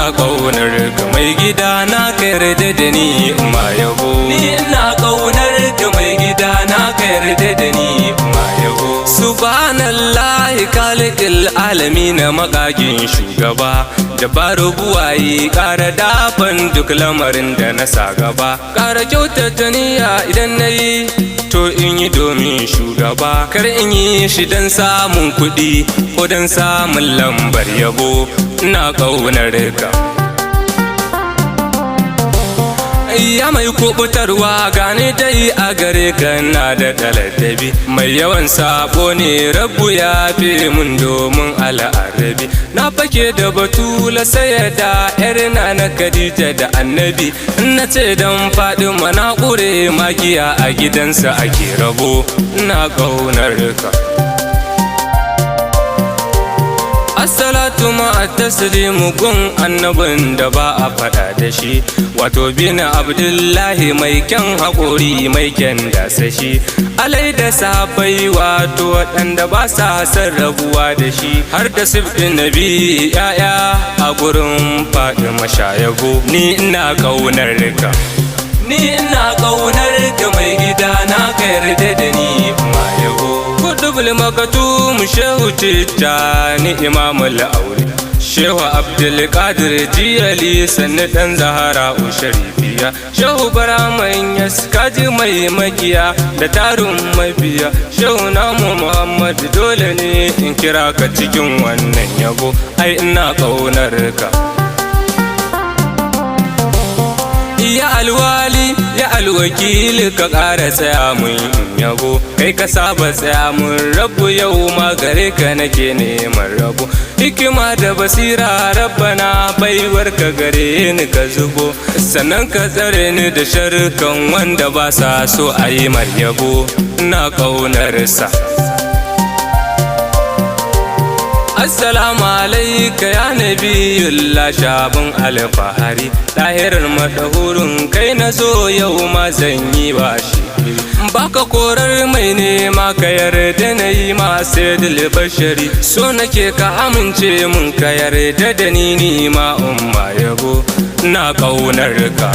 Ina ƙaunar ka mai gida na, ka yarda da ni ma yabo. Ni ina ƙaunar ka mai gida na, ka yarda da ni ma yabo. Subhanallahi khaliqil alamin, makagin shugaba, dabaru buwayi, ƙara dafan duk lamarin da na sa gaba, ƙara kyautata niyya idan na yi, to in yi domin shugaba, kar in yi shi don samun kuɗi ko don samun lambar yabo. Ina ƙaunar ka ya mai kubutarwa, gane dai a gare ka na da talatabi, mai yawan sabo ne, Rabu ya fi mun domin al'arabi. Na fake da Batula sayada yar na na Khadija da Annabi, na ce don faɗi mana ƙure magiya, a gidansa ake rabo. Ina ƙaunar ka. Assalatu ma taslimu gun annabin da ba a faɗa da shi, wato bin Abdullahi, mai kyan haƙori, mai kyan dasashi, alai da sahabbai, wato waɗanda ba sa son rabuwa da shi, har da sibɗin Nabi, ya'ya a gurin faɗi mashayabo. Ni ina ƙaunar ka, ni ina ƙaunar ka mai gida na, ka yarda da ni ma yabo. Kudubul Makatum, Shehu Tijjani, Imamul Aure, Shehu Abdulkadir Jiyali, sannu dan Zahara Sharifiya, Shehu Baraman Yaskaji, mai makiya da tarin mabiya, Shehu namu Muhammad, dole ne in kira ka cikin wannan yabo, ai ina ƙaunar ka. Ya Alwali, ya Alwakili, ka ƙara tsaya mun yabo, kai ka saba tsaya mun rabu, yau ma gare ka nake neman rabo, hikima da basira, Rabbana, baiwar ka gare ni ka zubo, sannan ka tsare ni da sharukan wanda ba sa so a yi yabo. Ina ƙaunar sa. Assalamu alaika ya Nabiyullah, shabin alfahari, ɗahirar madahurin, kai na zo yau ma zan yi ba shi baka korar mai nema, ka yarda na yi ma sayyidul bashari, so nake ka amince mun, ka yarda da ni, ni ma umma yabo. Ina ƙaunar ka.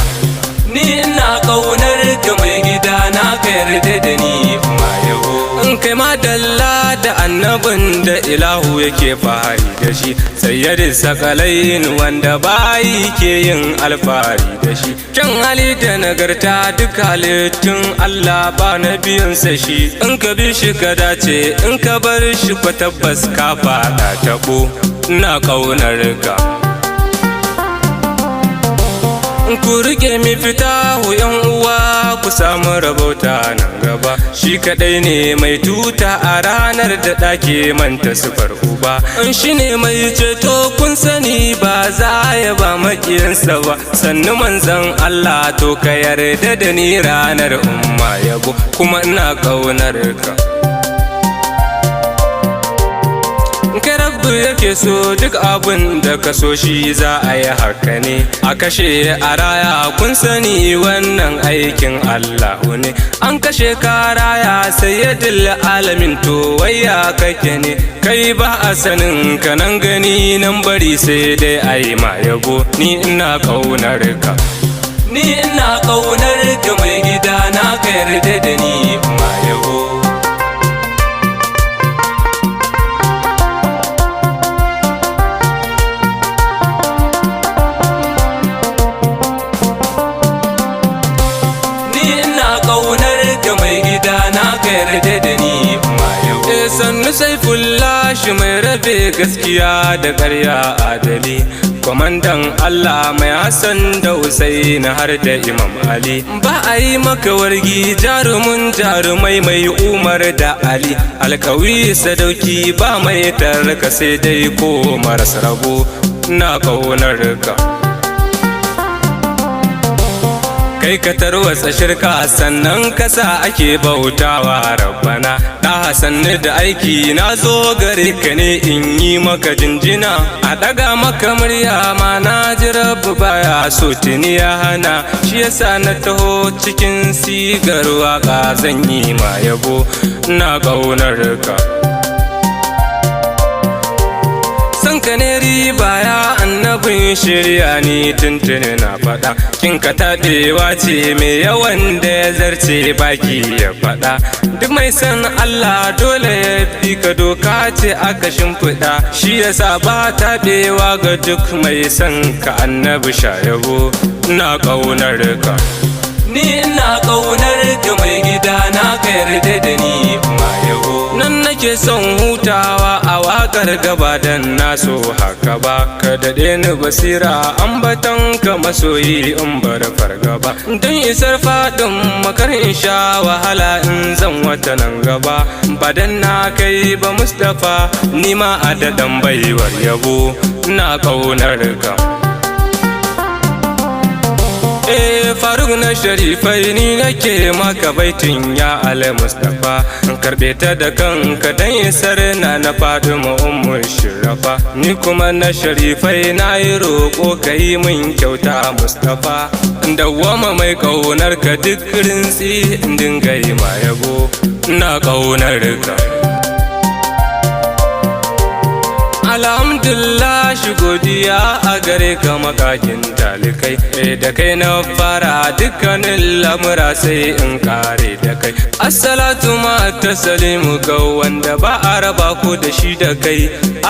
Ni ina ƙaunar ka mai gida na, ka yarda da ni umma yabo. In kai ma dalla da annabin da ilahu yake fahari da shi, sayyadin sakalain, wanda bayi ke yin alfahari da shi, kyan hali da nagarta, duk halittun Allah ba na biyunsa shi, in ka bi shi ka dace, in ka bar shi kwa tabbas ka faɗa taɓo. Ina ƙaunar ka. Ku rike mi fita yan uwa, ku samu rabauta nan gaba, shi kadai ne mai tuta a ranar da ɗake manta sufar uba, in shi ne mai ceto, kun sani ba za ya ba makiyansa ba. Sannu manzan Allah, to ka yarda da ni ranar umma yabo, kuma ina ƙaunar ka. Kai Rabbu yake so, duk abin da ka so shi za a yi, haka ne, a kashe a raya, kun sani wannan aikin Allahu ne. An kashe ka raya, sayyidul alamin, to waya kake ne kai? Ba a sanin ka, nan gani nan bari, sai dai a yi ma yabo. Ni ina ƙaunar ka. Ni ina ƙaunar ka mai gida na, ka yarda da ni ma yabo. Ni ina ƙaunar ka mai gida na, ka yarda da ni ma yabo. Sannu Saifullahi, mai rabe gaskiya da ƙarya, adali, kwamandan Allah, mai Hassan da Hussein har da Imam Ali, ba a yi maka wargi, jarumin jarumai, mai Umar da Ali, Alkawi sadauki, ba mai tarka sai dai ko maras rabo. Na ƙaunar ka. Kai ka tarwatsa shirka, sannan kasa ake bautawa Rabbana. Da sannu da aiki, na zo gare ka ne in yi maka jinjina, a daga maka murya ma na ji Rabu baya so, tuni ya hana, shi yasa na taho cikin sigar waka zan yi ma yabo. Ina ƙaunar ka. San Ƙaunar ka ne riba ya annabin shirya, ni tuntuni na faɗa. Kinka taɓewa ce mai yawan da ya zarce baki ya faɗa. Duk mai son Allah dole ya bi ka, doka ce aka shimfiɗa. Shi yasa ba taɓewa ga duk mai son ka, annabi shayabo. Ina ƙaunar ka. Ni ina ƙaunar ka mai gida na, ka yarda da ni ma yabo. Nan nake son hutawa a waƙar gaba, dan na so haka ba. Ka daɗe ni basira ambatan ka masoyi in bar fargaba. Don isar faɗin makar in sha wahala in zan wata nan gaba. Ba dan na kai ba Mustapha, ni ma a daɗan baiwar yabo. Ina ƙaunar ka. Eh, Faruk na sharifai, ni nake maka baitin ya Ale Mustapha. In karbe ta da kanka dan isar na na Fatima Ummu Shirafa. Ni kuma na sharifai na yi roƙo ka yi min kyauta Mustapha. Dawwama mai ƙaunar ka duk rintsi in dinga yi ma yabo. Ina ƙaunar ka. Alhamdulillah, shi godiya a gare ka makakin talikai. Eh, da kai na fara dukkanin lamura, sai in kare da kai. Assalatu ma taslimu ga wanda ba a raba ku da shi da kai.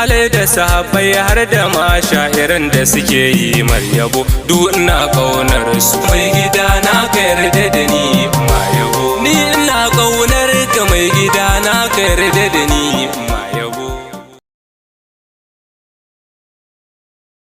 Alai da sahabbai har da ma sha'iran da suke yi maryabo. Duk ina kaunar su. Mai gida na, ka yarda da ni ma yabo. Ni ina kaunar ka mai gida na, ka yarda da